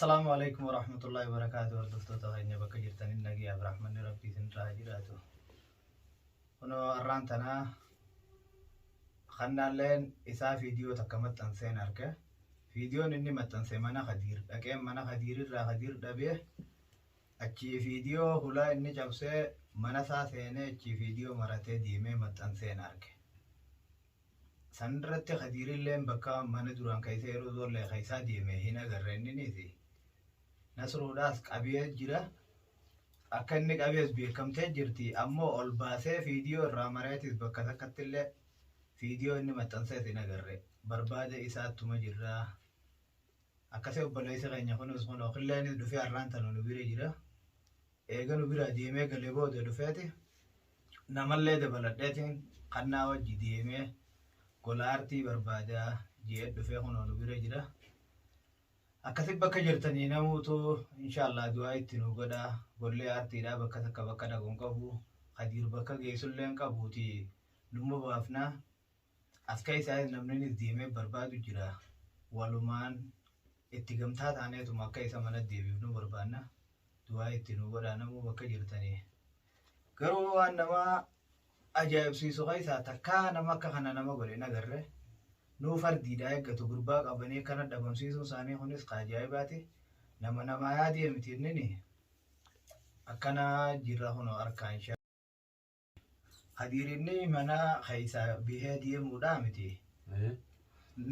Assalaamu alaikum warahmatullahi wabarakaatu. Hordoftoota keenya bakka jirtaniin nagayaaf rahmanni rabbii isin irraa haa jiraatu. Kunoo har'aan tanaa kannaalleen isaa viidiyoo takka maxxanseen arge. Viidiyoon inni maxxanse mana Kadiir dhaqeen mana Kadiir irraa Kadiir dhabee achii viidiyoo hulaa inni cabsee mana isaa seenee achii viidiyoo maratee deemee maxxanseen arge. San irratti Kadiirilleen bakka mana duraan keessa yeroo zoollee keessaa deeme hin agarre inninis. Nasruudhaas qabee jira. Akka inni qabees beekamtee jirti. Ammoo ol baasee viidiyoo irraa mareetis bakka takkatti illee viidiyoo inni maxxansees hin agarre. Barbaada isaattuma jirra. Akkasii obboleessi keenya kunis kunoo qilleenis dhufee har'aan tana nu bira jira. Eega nu biraa deemee galee booda dhufeeti namallee dabaladheetiin kannaa wajji deemee gola aartii barbaadaa ji'ee dhufee kunoo nu bira jira. Akkasi bakka jirtanii namuutu inshaallah du'aa itti nu godhaa. Gollee aartiidhaa bakka takka bakka dhaqu hin qabu. Kadiir bakka geessullee hin qabuuti numma baafnaa. As keessaayis namninis deemee barbaadu jira. Walumaan itti gamtaa taaneetuma akka isa mana deebifnu barbaanna. Du'aa itti nu godhaa namuu bakka jirtanii. Garuu waan nama ajaa'ibsiisu keessaa takkaa nama akka kana nama godhe hin agarre. Nuu fardiidha eeggatu gurbaa qabanii akkana dhabamsiisuun isaanii kunis ka ajaa'ibaati. Nama namaa yaadee miti innini. Akkana jirra kunoo harkaa inshaa. Kadiir inni mana keessaa bihee deemuudhaa miti.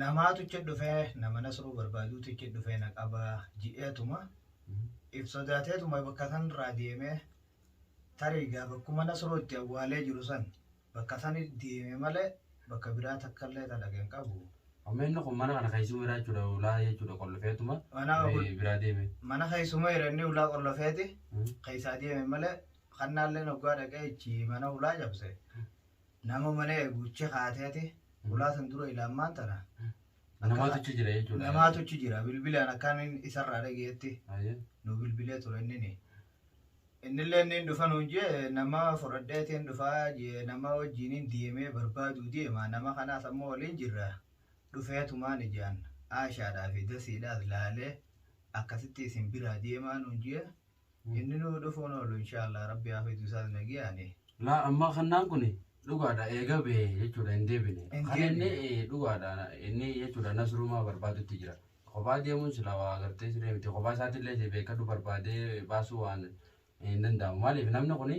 Namaatu ichi dhufee nama nasruu barbaaduutu ichi dhufee na qabaa ji'eetuma. If sodaateetuma bakka sanarraa deemee tarii gaa bakkuma nasruu itti awwaalee jiru san bakka sani deeme malee bakka biraa takka illee ta dhaqe hin qabu. Amma inni kun mana kana keessuma jira jechuudha ulaa jechuudha qollofeetuma biraa deeme. Mana keessuma jira inni ulaa qollofeeti keessaa deeme malee Kannaalleen hoggaa dhaqee ichi mana hulaa cabse nama mana eegu ichi kaateeti hulaa san dura ilaammaan tana. Namaatu achi jira jechuudha. Namaatu achi jira bilbilaan akkaan inni isarraa dhageetti nu bilbilee ture innini. Innillee inni dhufa nuun jee nama fudhadheetiin dhufaa jee nama wajjiniin deemee barbaaduu deema nama kanaas ammoo waliin jirra dhufeetumaan ijaan aashaadhaa fi dasiidhaas laalee akkasitti isin biraa deemaa nuun jee. Inni nuu dhufuun oolu inshallah rabbi haa fidu isaas nagiyaani. Laa amma kannaan kun dhugaadha eega bahe jechuudha hin deebine. Hin Kan inni deebine. dhugaadha inni jechuudha nasrumaa barbaadutti jira. Kophaa deemuun silaa waa agartee siree miti kophaa isaatiillee si beekadhu barbaadee baasuu waan hin danda'amu. Maaliif namni kun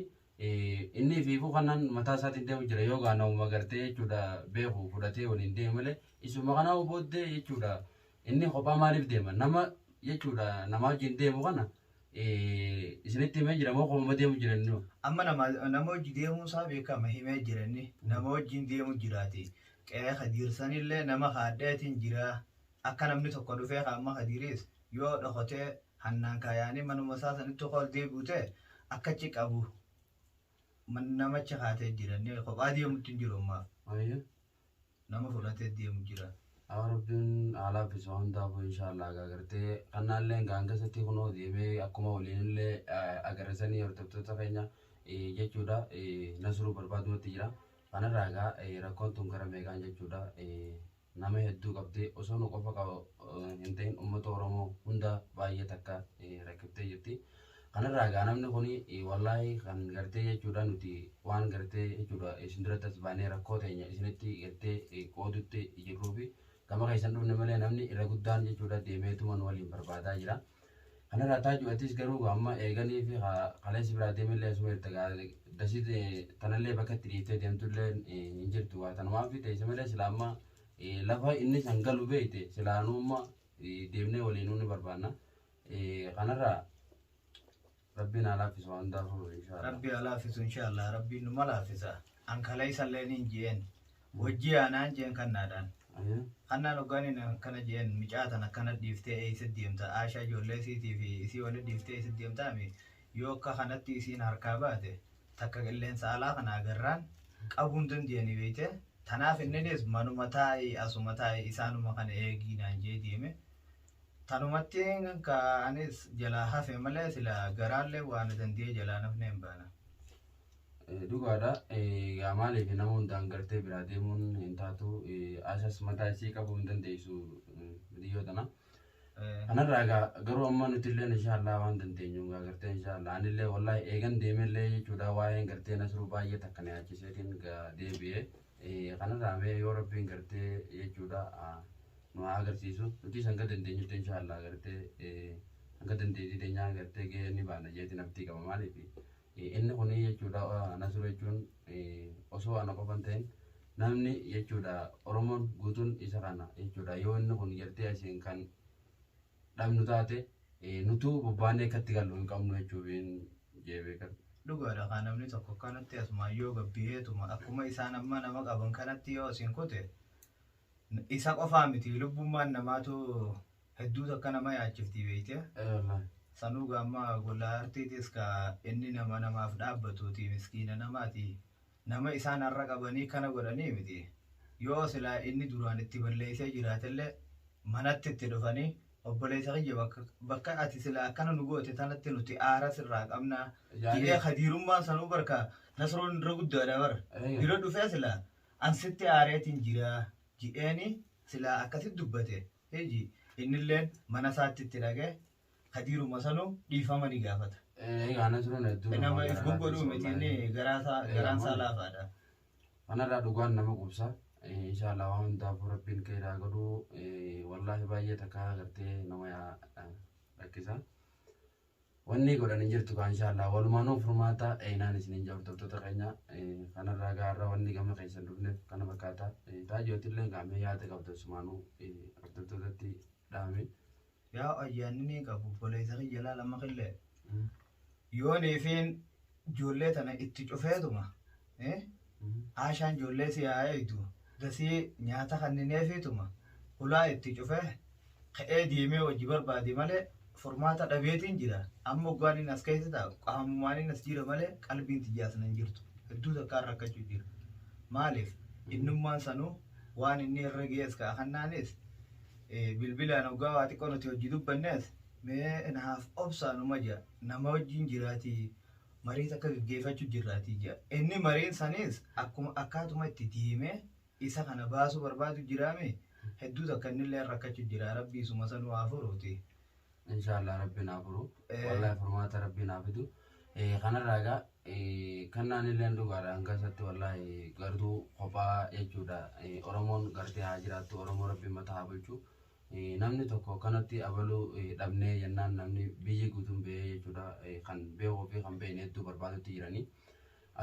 inni ifiifuu kanaan mataa isaatiin deemu jira yoo gaa namuma gartee jechuudha beeku fudhatee waliin deemu malee isuma kanaa booddee jechuudha inni kophaa maaliif deema nama jechuudha namaa wajjin deemu kana isinitti himee jira moo kophaa deemu jira inni? Amma nama nama hojii deemuu isaa beekama himee jira inni nama wajjin deemu jiraati. Qe'ee kadiirsanillee nama kaadheetiin jira. Akka namni tokko dhufee ka amma kadiiris yoo dhokotee hannaan kaayaanii manuma isaa sanitti ol deebi'u ta'e akka achi qabu namachi kaatee jira inni kophaa deemutti hin jiru ammaaf. Nama fudhatee deemu jira. Yaa Rabbiin haa laaffisu hundaafuu inshaallah egaa gartee kannaallee egaa hanga isatti kunoo deemee akkuma waliinillee agarasanii hordoftoota keenya jechuudha nasruu barbaadumatti jira. Kanarraa egaa rakkoon tun gara meeqaan jechuudha nama hedduu qabdi osoo nu qofa qaba hin ta'in uummata Oromoo hunda baay'ee takka rakkiftee jirti. Kanarraa egaa namni kun wallaahi kan gartee jechuudha nuti waan gartee jechuudha isin duratti as baanee rakkoo teenya isinitti gartee qoodutti jirruu fi gama keessan dhufne malee namni irra guddaan jechuudha deemeetuma nu waliin barbaadaa jira. Kanarraa taaju atis garuu amma eeganii fi kaleessi biraa deemellee asuma jirta gaa dasii tanallee bakka itti dhiiftee deemtullee hin jirtu waa tanumaaf teesse malee sila amma lafa inni san galu beekte silaanuu amma deemnee waliinuu ni barbaanna. Kanarraa Rabbiin haa laaffisu waan hundaafuu inshaallah. Rabbi haa laaffisu inshallah rabbiin numa laaffisa. An kaleessallee niin jeen wajjii aanaan jeen kannaadhaan. Kannaan hoggaan inni akkana jeen micaa tan akkana dhiiftee eessa deemta aashaa ijoollee isiitii fi isii wali dhiiftee eessa deemtaa mi yoo akka kanatti isiin harkaa baate takka qilleensa alaa kana agarraan qabuu hin dandeenye beeyte tanaaf inninis manuma taa'i asuma taa'i isaanuma kana eegii naan jee deeme. Tanumatti ka anis jalaa hafe malee sila garaallee waa na danda'ee jalaa nafne hin baana. Dhugaadha. Egaa maaliif nama hundaan gartee biraa deemuun hin taatu. Asas mataa isii qabuu hin dandeessu biyyoo tana. Kanarraa egaa garuu amma nuti illee inshaallah waan dandeenyu egaa gartee inshaallah anillee wallahi eegan deemellee jechuudha waa'een gartee Nasruu baay'ee takka na yaachiseetiin gaa deebi'ee kanarraa mee yoo rabbiin gartee jechuudha nu haa agarsiisu nuti hanga dandeenyutti inshaallah gartee hanga dandeettii teenyaa gartee gahee ni baana jeetiin abdii qaba maaliif inni kuni jechuudha Nasruu jechuun osoo ana qofa hin ta'in namni jechuudha Oromoon guutuun isa kana jechuudha yoo inni kun gartee asiin kan dhabnu taate nutuu bobbaanee akkatti gallu hin qabnu jechuufiin jee beekan. Dhugaadha kan namni tokko kanatti asumaan yoo gabbiyeetuma akkuma isaan amma nama qaban kanatti yoo isin kute isa qofaa miti lubbummaan namaatu hedduu takka nama yaachifti beeyte. Sanuu gaamma gollaa artiitis ka inni nama namaaf dhaabbatuuti miskiina namaati nama isaan har'a qabanii kana godhanii miti. Yoo silaa inni duraan itti balleessee jiraatellee manatti itti dhufanii obboleessa kiyya bakka ati silaa akkana nu goote tanatti nuti aara sirraa qabnaa. Jedhee kadiirummaan sanuu barka Nasroon irra guddaadha bara. Bira dhufee silaa ansitti aareetiin jira jedheeni silaa akkasitti dubbate. Hiji innilleen mana isaatti itti dhaqee kadiiruma sanuu dhiifama ni gaafata. Egaa Nasruun hedduu Nama if goggodhuu miti inni garaan isaa laafaadha. Kanarraa dhugaan nama qubsa. Inshaallah waan hundaafuu rabbiin keeraa godhuu wallaahi baay'ee takka gartee nama rakkisa. Wanni godhan hin jirtu kaa inshaallah walumaanuu furmaata eenaan isiniin jaa hordoftoota keenya kanarraa gaarra wanni gama keessan dhufneef kana fakkaata. Taajootillee gaamee yaada qabda sumaanuu hordoftootatti dhaame. Yaa ayyaanni ni qabu obboleessa kiyya laala maqillee. Yooniifiin ijoollee tana itti cufeetuma. Aashaan ijoollee si haa eegdu gasii nyaata kannineefiituma hulaa itti cufee ka'ee deemee hojii barbaade malee furmaata dhabeetiin jira. Amma hoggaan inni as keessa taa'u qaamumaan inni as jira malee qalbiin xiyyaasna hin jirtu. Hedduu takkaan rakkachuu jira. Maaliif innummaan sanuu waan inni irra gees ka'a kannaanis bilbilaan hoggaa waa xiqqoo nuti hojii dubbannees mee naaf obsaanuma jira nama wajjin jiraatii marii takka gaggeeffachuu jirraatii jira. Inni mariin sanis akkuma akkaatuma itti deemee isa kana baasuu barbaadu jiraame hedduu takka innillee rakkachuu jira rabbii isuma sanuu haa furuuti. Inshaallah rabbiin haa furu. Wallahi furmaata rabbiin haa fidu. Kanarraa egaa kannaan illee dhugaadha hanga isatti wallahi gartuu kophaa jechuudha. Oromoon gartee haa jiraattu Oromoo rabbiin mataa haa bulchu. Namni tokko kanatti abaluu dhabnee jennaan namni biyyi guutuun bahee jechuudha kan beekuu fi kan beekne hedduu barbaadutti jiranii.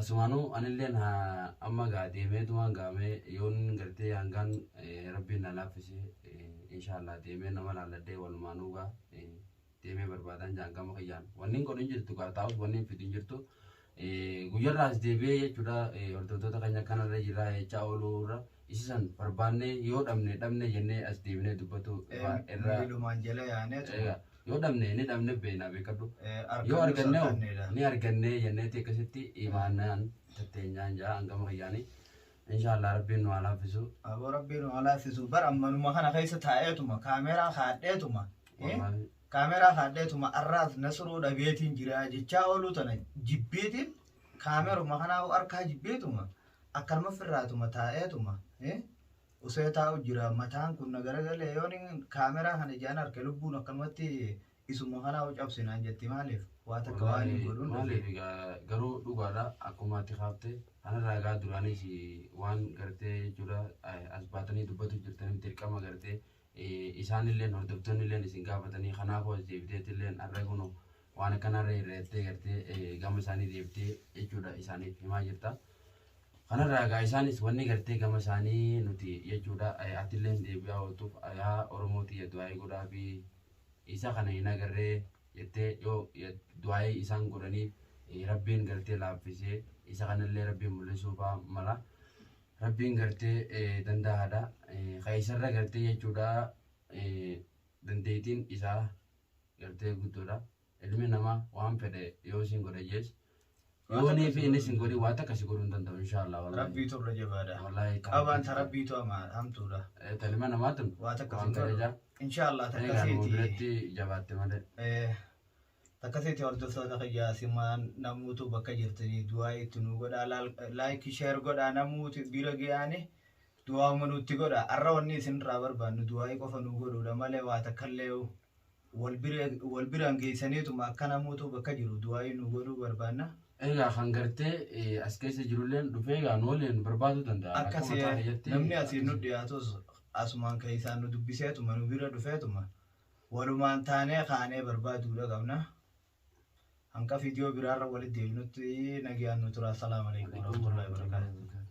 Asumaanuu anilleen amma gaa deemeetumaan gaamee yoon gartee hangaan rabbiin na laaffise inshaallah deemee nama laalladhee walumaanuu gaa deemee barbaadan jaan gama kiyyaan. Wanni godhu hin jirtu gaa taa'us wanni hin fidu hin jirtu. Guyyarraas deebi'ee jechuudha hordoftoota keenya kanarra jira jechaa ooluurra isisan barbaannee yoo dhabne dhabne jennee as deebinee dubbatu irra Miilumaan jala yaaneetu. Yoo dhabne ni dhabne beekna beekadhu. Yoo arganne ni arganne jenneeti akkasitti imaanaan tatteenyaan jaa hangama kiyyaanii. Inshaallah rabbiin nu haa laaffisu. Aboo rabbiin nu haa laaffisu bara ammanuma kana keessa taa'eetuma kaameeraa kaadheetuma. Kaameeraa kaadheetuma arraas Nasruu dhabeetiin jira jechaa ooluu tana jibbiitiin kaameeruma kanaa harkaa jibbiituma akkanuma firraatuma taa'eetuma. Usee taa'u jira mataan kun na garagalee yoon kaameraa kana ijaan harke lubbuun akkanumatti isuma kanaa cabsinaan jetti maaliif waa takka waan hin godhuun. Maaliif garuu dhugaadha akkuma ati kaafte kanarraa egaa duraanis waan gartee jechuudha as baatanii dubbatu jirtanii dirqama gartee isaanillee hordoftoonnillee isin gaafatanii kanaafuu as deebiteetillee har'a kun waan akkanarra irreettee gartee gama isaanii deebitee jechuudha isaaniif himaa jirta. Kanarraa egaa isaanis wanni gartee gama isaanii nuti jechuudha atillee deebi'aa ooltuuf yaa Oromooti du'aayii godhaa fi isa kana hin agarree jettee yoo du'aayii isaan godhaniif rabbiin gartee laaffisee isa kanallee rabbiin mul'isuu fa'aa mala. Rabbiin gartee danda'aadha. Kan isarra gartee jechuudha dandeettiin isaa gartee guddoodha. Ilmi namaa waan fedhe yoo isin godhe jees yoonii fi inni isin godhi waan takka si godhuu hin danda'u inshaallah. Rabbiitu irra jabaadha. Qabaan ta rabbiitu hamtuudha. Ilma namaatu Waa takka si godhu. Inshaallah Egaa nu takkasiiti. biratti jabaatte malee. Takkasiiti hordoftoota kiyyaa simaan namuutu bakka jirtanii du'aa itti nu godhaa like share godhaa namuutu bira ga'anii du'aa nutti godhaa. Har'a wanni isin irraa barbaannu du'aa qofa nu godhuudha malee waa takkallee Wal biraan geessaniituma akka namoota bakka jiru du'aa nu godhuu barbaanna. Egaa kan gartee as keessa jirulleen dhufee egaa nu waliin barbaaduu danda'a. Akkas Akka mataa kiyyatti namni asiin nu dhiyaatus asumaan keessaan nu dubbiseetuma nu bira dhufeetuma walumaan taanee kaanee barbaaduudha qabna. Hanqa viidiyoo biraarra walitti deebinutti nagaan nu tura. Assalaamu alaikum warahmatullahi wabarakatuh.